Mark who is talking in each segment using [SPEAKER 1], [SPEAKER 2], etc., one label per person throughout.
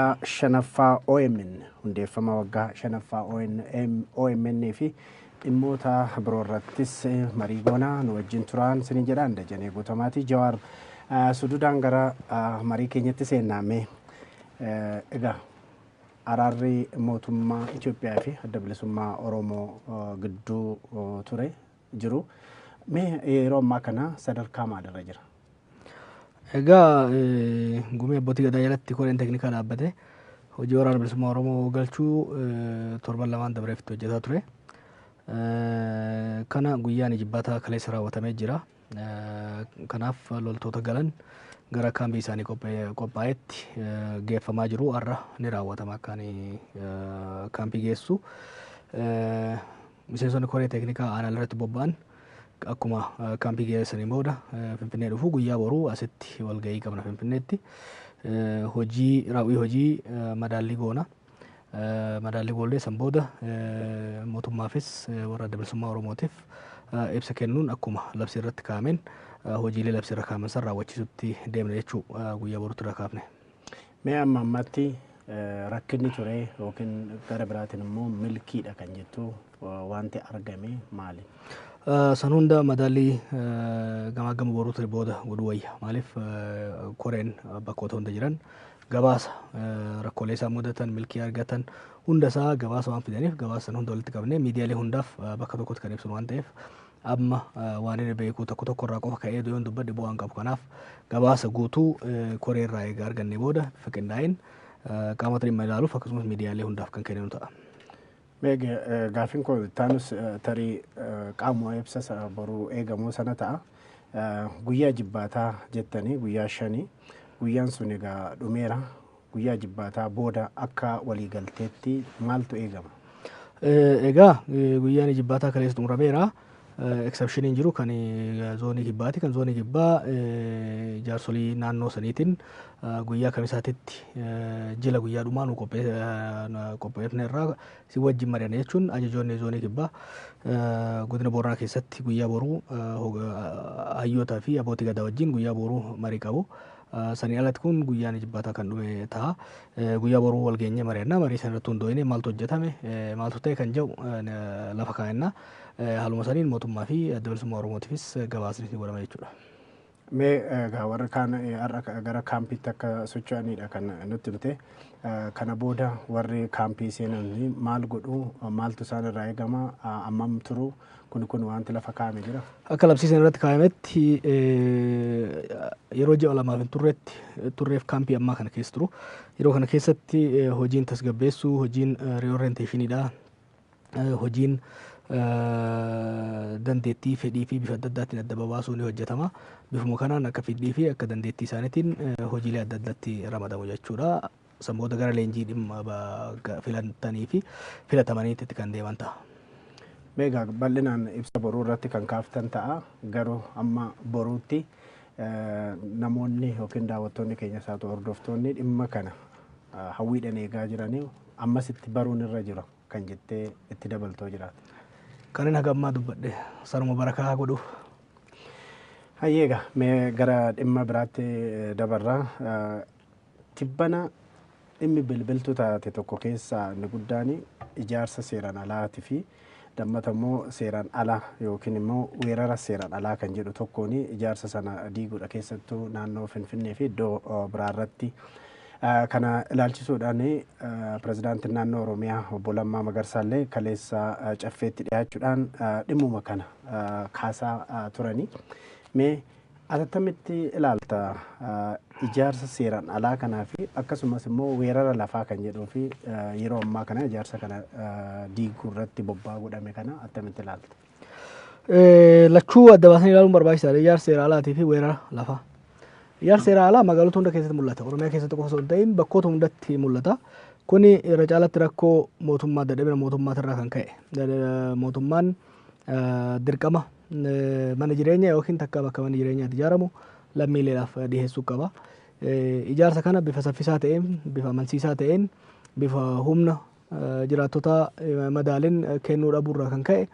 [SPEAKER 1] Shanaffaa OMN, hundeeffama waggaa shanaffaa OMN fi dhimmoota biroo irrattis marii goonaa, nu wajjin turaan sinin jedhaan. Dajanee Guutamaatii. Jawaar, sududaan gara marii keenyatti seennaame. Egaa araarri mootummaa Itoophiyaa fi Adda Bilisummaa Oromoo gidduu ture jiru. Mee yeroo ammaa kana sadarkaa maalirra jira?
[SPEAKER 2] Egaa gumii abbootii gadaa jalatti koreen teeknikaa dhaabbate hojii Waraana Bilisummaa Oromoo galchuu torban lamaan dabreef itti hojjetaa ture. Kana guyyaan jibbaataa kaleessa raawwatamee jira. Kanaaf loltoota galan gara kaambii isaanii qophaa'etti geeffamaa jiru. Har'a ni raawwatama akka kaampii geessu. Miseensonni koree teeknikaa aanaa irratti bobba'an akkuma kaampii geessanii booda Finfinnee dhufu. Guyyaa boruu asitti walgahii qabna Finfinneetti. Hojii raawwii hojii madaallii goona. Madaallii goollee san booda mootummaafis warra Adda Bilisummaa Oromootiif ibsa kennuun akkuma labsii irratti kaa'ameen hojiilee labsii irra kaa'aman san raawwachiisutti deemna jechuu guyyaa boruutti irra kaafne.
[SPEAKER 1] Mee amma ammatti rakkinni ture yookiin gara biraatiin immoo milkiidha kan jettu wanti argame maali?
[SPEAKER 2] San hunda madaallii gamaa gama boruutti booda godhuu wayya. Maaliif, koreen bakkoota hunda jiran gabaasa rakkoolee isaan mudatan, milkii argatan hunda isaa gabaasa waan fidaniif, gabaasa san hunda walitti qabnee miidiyaalee hundaaf bakka tokkotti kan ibsinu waan ta'eef, amma waan inni beeku tokko tokko irraa qofa ka'ee yoon dubbadhe bu'aan qabu. Kanaaf gabaasa guutuu koree irraa egaa argannee booda bifa qindaa'een qaamota dhimma ilaaluuf akkasumas miidiyaalee hundaaf kan kenninu ta'a.
[SPEAKER 1] Mee gaaffiin koo taanus tarii qaamuma ibsa boruu eegamuu sana ta'a. Guyyaa jibbaataa jettanii guyyaa 5, guyyaan sun egaa dhumeera. Guyyaa jibbaataa booda akka waliigalteetti maaltu eegama?
[SPEAKER 2] Egaa guyyaan jibbaataa kaleessa xumurameera. Exceptioniin jiru kan zoonii kibbaati. Kan zoonii kibbaa jaarsolii naannoo saniitiin guyyaa kamisaatitti jila guyyaa dhumaa nu qopheeffne irraa si wajjin mari'anna jechuun, ajajoonni zoonii kibbaa godina Booranaa keessatti guyyaa boruu hayyootaa fi abbootii gadaa wajjin guyyaa boruu marii qabu. Sanii alatti kun guyyaan jibbaataa kan dhume ta'a. Guyyaa boruu wal geenyee mari'anna. Marii sana irratti hundoofnee maaltu hojjetame, maaltu ta'e kan jedhu lafa kaa'enna. Haaluma saniin mootummaa fi Adda Bilisummaa Oromootiifis gabaasni ni godhama jechuudha.
[SPEAKER 1] Mee egaa warri kaan har'a gara kaampiitti akka socho'anidha kan nutti himte. Kana booda warri kaampii seenan maal godhu, maaltu isaan irraa eegama, ammam turu, kun wanti lafa kaa'ame jira?
[SPEAKER 2] Akka labsiisan irratti kaa'ametti yeroo ji'a 2f hin turretti turreef kaampii ammaa kana keessa turu. Yeroo kana keessatti hojiin tasgabbeessuu, hojiin reorientationiidha, hojiin dandeettii, fedhii fi bifa adda addaatiin adda babaasuu ni hojjetama. Bifuma kanaan akka fedhii fi akka dandeettii isaaniitiin hojiilee adda addaatti ramadamu jechuudha. San booda gara leenjii dhimma filatanii fi filatamaniitti kan deeman ta'a.
[SPEAKER 1] Mee egaa bal'inaan ibsa boruu irratti kan kaaftan ta'a. Garuu amma boruutti namoonni yookiin daawwattoonni keenya isaa hordoftoonni dhimma kana hawwiidhaan eegaa jiranii ammasitti baruun irra jira kan jettee itti dabaltoo jiraata?
[SPEAKER 2] Kan inni haga ammaa dubbadhe sanuma, barakaa godhuuf.
[SPEAKER 1] Hayyeega, mee gara dhimma biraatti dabarraa. Tibbana dhimmi bilbiltuu taate tokko keessaa inni guddaan ijaarsa seeraan alaatii fi dammata immoo seeraan ala yookiin immoo weerara seeraan alaa kan jedhu tokkoon ijaarsa sana diiguudha, keessattuu naannoo Finfinnee fi iddoo biraarratti. Kana ilaalchisuudhaan pirezidaantiin naannoo Oromiyaa obbo Lammaa Magarsaallee kaleessa caffeetti dhiyaachuudhaan dhimmuma kana kaasaa turani. Mee atattamitti ilaalta ijaarsa seeraan alaa kanaa fi akkasumas immoo weerara lafaa kan jedhuu fi yeroo ammaa kana ijaarsa kana diiguu irratti bobbaa godhame kana attamitti ilaalta?
[SPEAKER 2] Lachuu adda baasanii ilaaluun barbaachisaadha. Ijaarsa seera alaatii fi weerara lafaa. Ijaarsa seera alaa magaalota hunda keessatti mul'ata. Oromiyaa keessatti qofa osoo hin ta'in bakkoota hundatti mul'ata. Kuni irra caalatti rakkoo mootummaa, dadhabina mootummaatirraa kan ka'e. Mootummaan dirqama mana jireenyaa yookiin takka bakka manni jireenyaatti ijaaramu lammiileedhaaf dhiyeessuu qaba. Ijaarsa kana bifa saffisaa ta'een, bifa amansiisaa ta'een, bifa humna jiraattota madaalin kennuu dhabuurraa kan ka'e,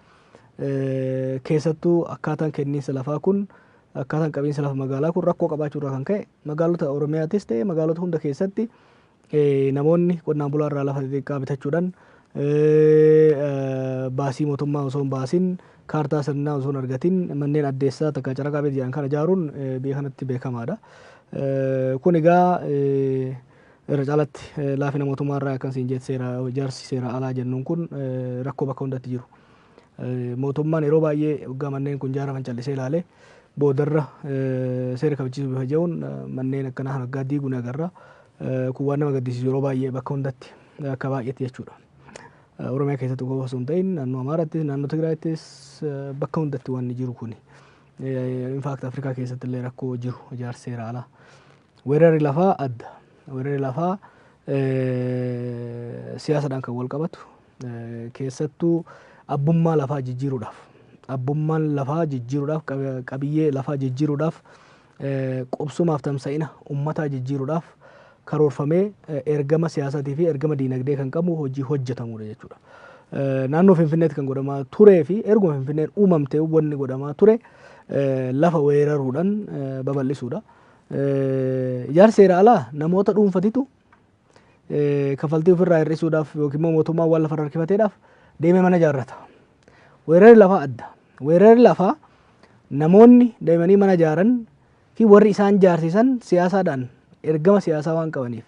[SPEAKER 2] keessattuu akkaataan kenniinsa lafaa kun, akkaataan qabiinsa lafa magaalaa kun rakkoo qabaachuurraa kan ka'e, magaalota Oromiyaatis ta'e magaalota hunda keessatti Namoonni qonnaan bulaa irraa lafa xixiqqaa bitachuudhaan baasii mootummaa osoo hin baasin, kaartaa sirnaa osoo hin argatin manneen addeessaa takka caraqaa beet jedhan kana ijaaruun biyya kanatti beekamaadha. Kun egaa irra caalatti laafina mootummaa irraa akkan siin jette seera ijaarsi seera alaa jennuun kun rakkoo bakka hundatti jiru. Mootummaan yeroo baay'ee waggaa manneen kun ijaaraman callisee ilaale boodarra seera kabachiisuu bifa jedhuun manneen akkanaa kan waggaa diiguu ni agarra. Kun waan nama gaddisiisu yeroo baay'ee bakka hundatti akka baay'eetti jechuudha. Oromiyaa keessatti qofa osoo hin ta'in naannoo Amaarattis, naannoo Tigraayittis bakka hundatti wanni jiru kuni. In fact Afrikaa keessatti illee rakkoo jiru ijaarsi seera alaa. Weerarri lafaa adda. Weerarri lafaa siyaasadhaan kan wal qabatu, keessattuu abbummaa lafaa jijjiiruudhaaf, abbummaan lafaa jijjiiruudhaaf, qabiyyee lafaa jijjiiruudhaaf, qubsumaaf tamsa'ina uummataa jijjiiruudhaaf karoorfamee ergama siyaasaatii fi ergama diinagdee kan qabu hojii hojjetamudha jechuudha. Naannoo Finfinneetti kan godhamaa turee fi erguma Finfinneen uumamtee wanni godhamaa ture lafa weeraruudhaan babal'isuudha. Ijaarsi seera alaa namoota dhuunfatitu kaffaltii ofirraa hir'isuudhaaf yookiin immoo mootummaan waan lafarra harkifateedhaaf deemee mana ijaarrata. Weerarri lafaa adda. Weerarri lafaa namoonni deemanii mana ijaaran fi warri isaan ijaarsisan siyaasaadhaan ergama siyaasaa waan qabaniif,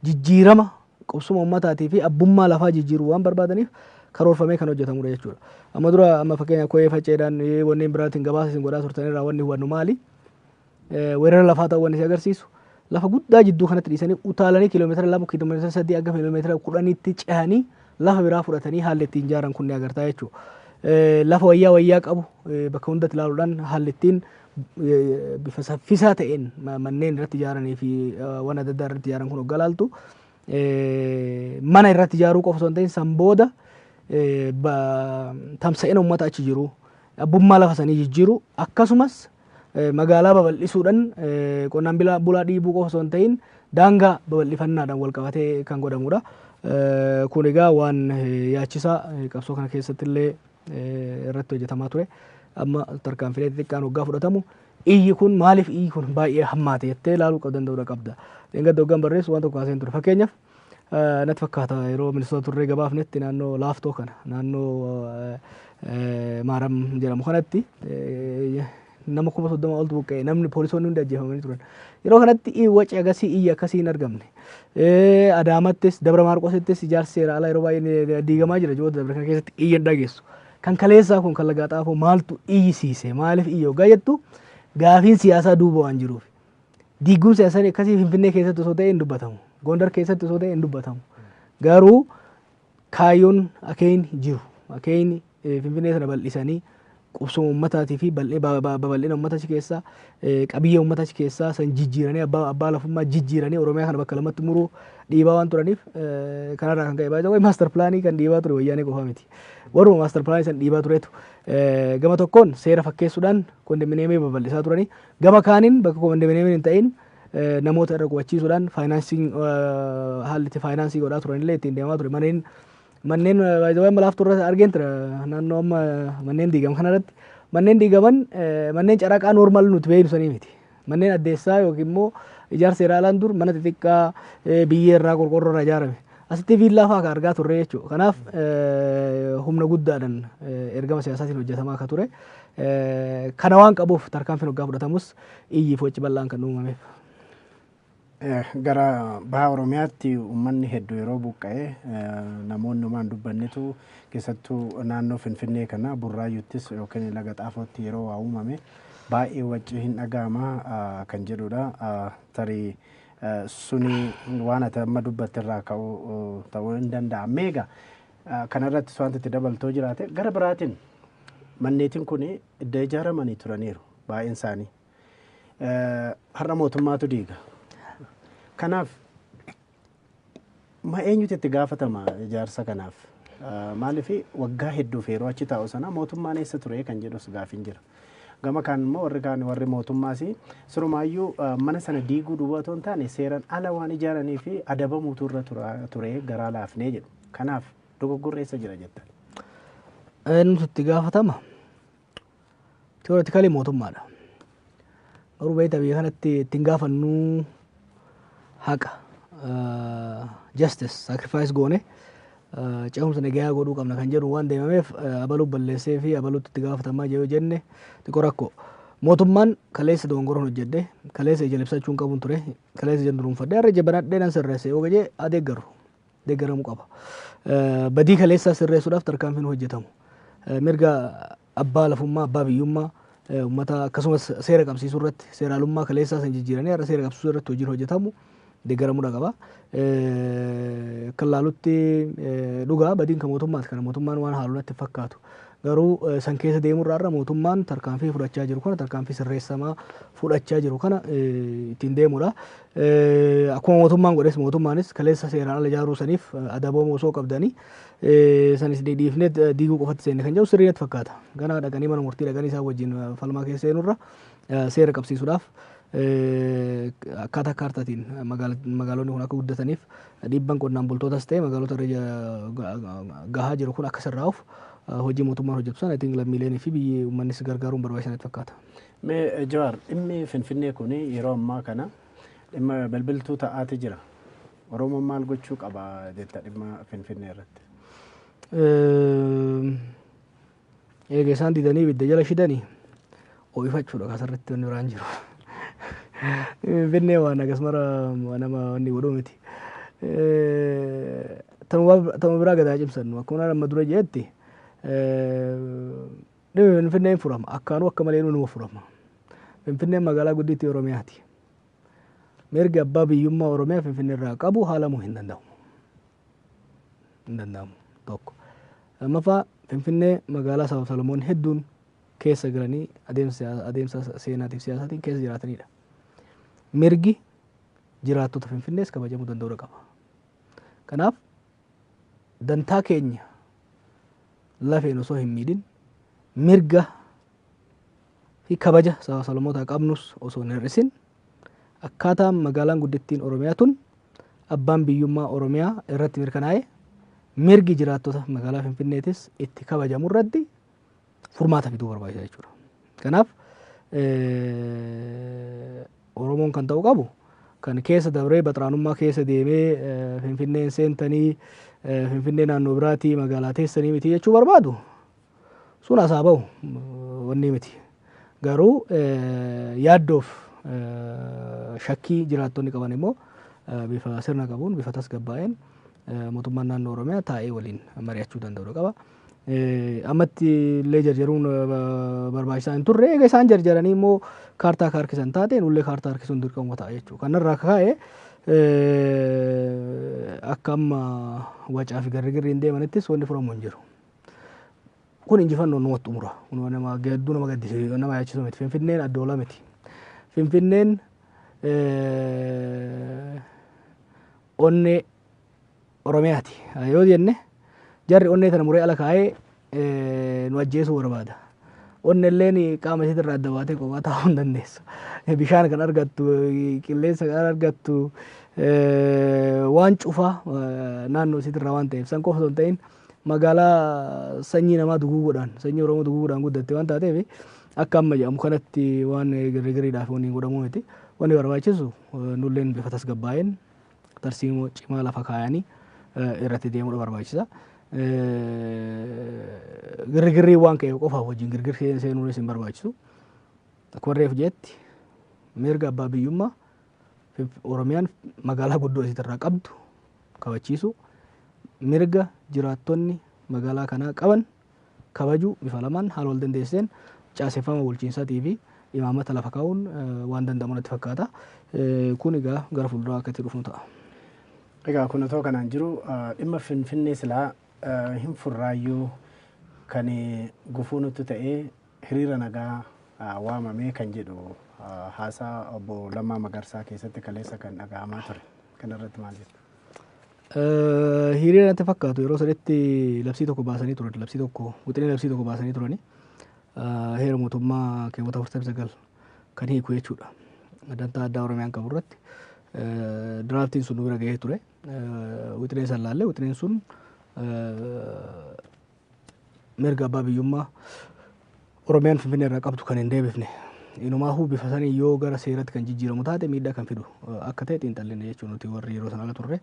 [SPEAKER 2] jijjiirama qubsuma uummataatii fi abbummaa lafaa jijjiiruu waan barbaadaniif karoorfamee kan hojjetamudha jechuudha. Amma dura amma fakkeenya ko'ee facceedhaan wanneen biraatiin gabaasa isin godhaa turtanirraa wanni hubannu maali? Weerara lafaa ta'uu wanni si agarsiisu lafa guddaa jidduu kanatti dhiisanii utaalanii kiiloomeetira 2, kiiloomeetira 3 akka kiiloomeetira 10tti cehanii lafa biraa fudhatanii haalli ittiin ijaaran kun ni agartaa jechuudha. Lafa wayyaa wayyaa qabu bakka hundatti ilaaluudhaan haalli ittiin bifa saffisaa ta'een manneen irratti ijaaranii fi waan adda addaa irratti ijaaran kun hoggaa ilaaltu, mana irratti ijaaruu qofa osoo hin ta'in san booda tamsa'ina uummata achi jiru, abbummaa lafa sanii jijjiiru, akkasumas magaalaa babal'isuudhaan qonnaan bulaa dhiibuu qofa osoo hin ta'in daangaa babal'ifannaadhaan wal qabatee kan godhamudha. Kun egaa waan yaachisaa qabsoo kana keessatti illee irratti hojjetamaa ture. Amma tarkaanfilee xixiqqaan hoggaa fudhatamu iyyi kun maaliif iyyi kun baay'ee hammaate jettee ilaaluu danda'uudha qabda. Dheengadda hoggaan barreessu waan tokko haaseen ture. Fakkeenyaaf natti fakkaata yeroo ministeera turree gabaafnetti naannoo laaftoo kana naannoo Maaram jedhamu kanatti nama 30,000 oltu buqqa'e, namni poolisoonni hundi ajjeefamanii turan. Yeroo kanatti waci agasii, iyyi akkasii hin argamne. Adaamattis, Dabra Maarqosittis ijaarsi seera alaa yeroo baay'ee diigamaa jira, ji'oota dabre kana keessatti iyya hin dhageessu. Kan kaleessaa kun kan Lagaa Xaafoo maaltu iyyisiise, maaliif iyya hoggaa jettu, gaafiin siyaasaa duuba waan jiruuf. Diigumsi siyaasaa akkasii Finfinnee keessatti osoo ta'e hin dubbatamu. Gondar keessatti osoo ta'e hin dubbatamu. Garuu kaayyoon akeekni jiru. Akeekni Finfinnee sana bal'isanii qubsuma uummataatii fi babal'ina uummata achi keessaa, qabiyyee uummata achi keessaa san jijjiiranii, abbaa lafummaa jijjiiranii Oromiyaa kana bakka lamatti muruu dhiibaa waan turaniif kanarraa kan ka'e baay'ee master planii kan dhiibaa ture Wayyaanee qofaa miti. Warruma master planii san dhiibaa turetu gama tokkoon seera fakkeessuudhaan kondominiyeemii babal'isaa turanii, gama kaaniin bakka kondominiyeemiin hin ta'in namoota irra qubachiisuudhaan faayinaansiin haalli itti faayinaansii godhaa turanillee ittiin deemaa ture. Manneen baay'ee amma laaftuu irra argeen ture, naannoo amma manneen diigaman kanarratti manneen diigaman manneen caraqaa normal nuti beeknu sanii miti. Manneen addeessaa yookiin immoo ijaarsa seera alaan dur mana xixiqqaa biyyee irraa, qorqorroo irraa ijaarame. Asitti viillaa fa'aa kan argaa turre jechuudha. Kanaaf humna guddaadhaan ergama siyaasaatiin hojjetamaa akka ture. Kana waan qabuuf tarkaanfiin hoggaa fudhatamus iyyi fi waci bal'aan kan uumameef.
[SPEAKER 1] Gara baha Oromiyaatti uummanni hedduu yeroo buqqa'e namoonni homaan dubbannetu, keessattuu naannoo Finfinnee kana Burraayyuttis yookiin Laga Xaafootti yeroo waa uumame baay'ee wacci hin dhaga'ama kan jedhudha. Tarii suni waan ati amma dubbatte irraa ka'uu ta'uu hin danda'a. Meegaa kanarrattis wanti itti dabaltoo jiraate, gara biraatiin manneetiin kun idda ijaaramanii turaniiru baay'een isaanii. Har'a mootummaatu diiga. Kanaaf ma eenyutu itti gaafatama ijaarsa kanaaf? Maaliif waggaa hedduuf yeroo achi taa'u sana mootummaan eessa ture kan jedhus gaafiin jira. Gama kaan immoo warri kaan warri mootummaas surumaayyuu mana sana diiguu duwwaa otoo hin taane seeraan ala waan ijaaranii fi adabamuutu irra ture, garaa laafnee jedhu. Kanaaf dogoggorri eessa jira jettan?
[SPEAKER 2] Eenyutu itti gaafatama? Theoretically mootummaadha. Garuu beektaa biyya kanatti ittiin gaafannuu haqa. justice sacrifice goone ce'umsa nagayaa godhuu qabna kan jedhu waan deemameef abaluu balleessee fi abaluutti itti gaafatamaa yoo jenne xiqqoo rakkoo. Mootummaan kaleessa dogongoroon hojjedhe, kaleessa ija libsachuu hin qabuun ture, kaleessa ija duruunfadhe, har'a ija banadhee nan sirreesse yoo gajee adeeggaru deeggaramuu qaba. Badii kaleessaa sirreessuudhaaf tarkaanfiin hojjetamu. Mirga abbaa lafummaa, abbaa biyyummaa uummata akkasumas seera qabsiisuu irratti seeraalummaa kaleessaa san jijjiiranii har'a seera qabsiisuu irratti hojiin hojjetamu deeggaramuudha qaba. Akka ilaalutti dhugaa badiin kan mootummaati, kana mootummaan waan haaluu natti fakkaatu. Garuu san keessa deemurraa irra mootummaan tarkaanfii fudhachaa jiru kana, tarkaanfii sirreessamaa fudhachaa jiru kana ittiin deemudha. Akkuma mootummaan godhes mootummaanis kaleessa seeraan ala ijaaruu saniif adabooma osoo qabdanii sanis dhiifnee diiguu qofatti seenne kan jedhu sirrii natti fakkaata. Ganaa dhaqanii mana murtii dhaqanii isaan wajjin falmaa keessa seenurra seera qabsiisuudhaaf akkaataa kaartaatiin magaalonni kun akka guddataniif dhiibban qonnaan bultootas ta'e magaalota irra gahaa jiru kun akka sirraa'uuf hojii mootummaan hojjetu sana ittiin lammiileen fi biyyi uummannis gargaaruun barbaachisaa natti fakkaata.
[SPEAKER 1] Mee Jawaar, dhimmi Finfinnee kun yeroo ammaa kana dhimma bilbiltuu ta'aati jira. Oromoon maal gochuu qaba jetta dhimma Finfinnee irratti?
[SPEAKER 2] Eega isaan didanii ibidda jala shidanii ho'ifachuudha kasarratti wanni biraan jiru. Finfinnee waan akkasumara nama wanni godhuu miti. Tama biraa gadaa cimsannu akkuma nama dura jeetti dhimmi Finfinneen furama, akkaanuu akka malee numa furama. Finfinneen magaalaa guddittii Oromiyaati. Mirgi abbaa biyyummaa Oromiyaa Finfinnee irraa qabu haalamuu hin danda'amu. Hin danda'amu tokko. Lammaffaa, Finfinnee magaalaa saba Solomoon hedduun keessa galanii adeemsa seenaatiif siyaasaatiin keessa jiraatanidha. Mirgi jiraattota Finfinnees kabajamuu danda'uu qaba. Kanaaf dantaa keenya lafeen osoo hin miidhin mirga fi kabaja saba Solomootaa qabnus osoo hin hir'isin akkaataa magaalaan guddittiin Oromiyaa tun abbaan biyyummaa Oromiyaa irratti mirkanaa'e mirgi jiraattota magaalaa Finfinneetis itti kabajamu irratti furmaata fiduu barbaachisa jechuudha. Kanaaf Oromoon kan ta'uu qabu kan keessa dabree baxraanummaa keessa deemee Finfinneen seentanii Finfinnee naannoo biraatii magaalaa teessanii miti jechuu barbaadu sun asaa bahu wanni miti. Garuu yaaddoof shakkii jiraattonni qaban immoo bifa sirna qabuun bifa tasgabbaa'een mootummaan naannoo Oromiyaa taa'ee waliin mari'achuu danda'uu qaba. Ammatti illee jarjaruun barbaachisaa hin turre, eega isaan jarjaranii immoo kaartaa harkisan taate nullee kaartaa harkisuun dirqama ta'a jechuudha. Kanarraa ka'ee akka amma wacaa fi garri hin deemanittis wanni furamu hin jiru. Kun injifannoo namatti xumura. Kun nama hedduu nama gaddisiisu, nama yaachisu miti. Finfinneen addoola miti. Finfinneen onnee Oromiyaati. Yoo jenne jarri onnee tana muree ala kaa'ee nu ajjeesuu barbaada. Onnee illeen qaama isiitirraa adda baatee kophaa taa'uu hin dandeessu. Bishaan kan argattu, qilleensa kan argattu, waan cufaa naannoo isiitirraa waan ta'eef san qofa osoo hin ta'in magaalaa sanyii namaa duguuguudhaan, sanyii Oromoo duguuguudhaan guddatte waan taateef akka amma jedhamu kanatti waan girgiriidhaaf wanni godhamu miti. Wanni barbaachisu nulleen bifa tasgabbaa'een tarsiimoo cimaa lafa kaayanii irratti deemuudha barbaachisa. Girgirrii waan ka'eef qofaaf wajjin girgirrii seenuunis hin barbaachisu. Akkuma reefu jetti mirga abbaa biyyummaa Oromiyaan magaalaa guddoo isiitirraa qabdu kabachiisu, mirga jiraattonni magaalaa kanaa qaban kabajuu bifa lamaan haala wal dandeesseen caaseffama bulchiinsaatii fi imaamata lafa kaa'uun waan danda'amu natti fakkaata. Kun egaa gara fuulduraa akka itti dhufnu ta'a.
[SPEAKER 1] Egaa kun otoo kanaan jiru dhimma Finfinnee silaa hin furraayyuu kan gufuu nutti ta'ee hiriira nagaa waamamee kan jedhu haasaa obbo Lammaa Magarsaa keessatti kaleessa kan dhaga'amaa ture. Kana irratti maal jettu?
[SPEAKER 2] Hiriira natti fakkaatu yeroo sanitti labsii tokko baasanii turan, labsii tokko wixinee labsii tokko baasanii turani. Heera mootummaa keewwata 49 kan hiiku jechuudha. Dantaa addaa Oromiyaan qabu irratti diraaftiin sun nu bira gahee ture. Wixinee san laallee wixineen sun mirga abbaa biyyummaa Oromiyaan Finfinnee irraa qabdu kan hin deebifne Inumaahuu bifa sanii yoo gara seeratti kan jijjiiramu taate miidhaa kan fidu akka ta'e xiinxalline jechuun nuti warri yeroo sana ala turre.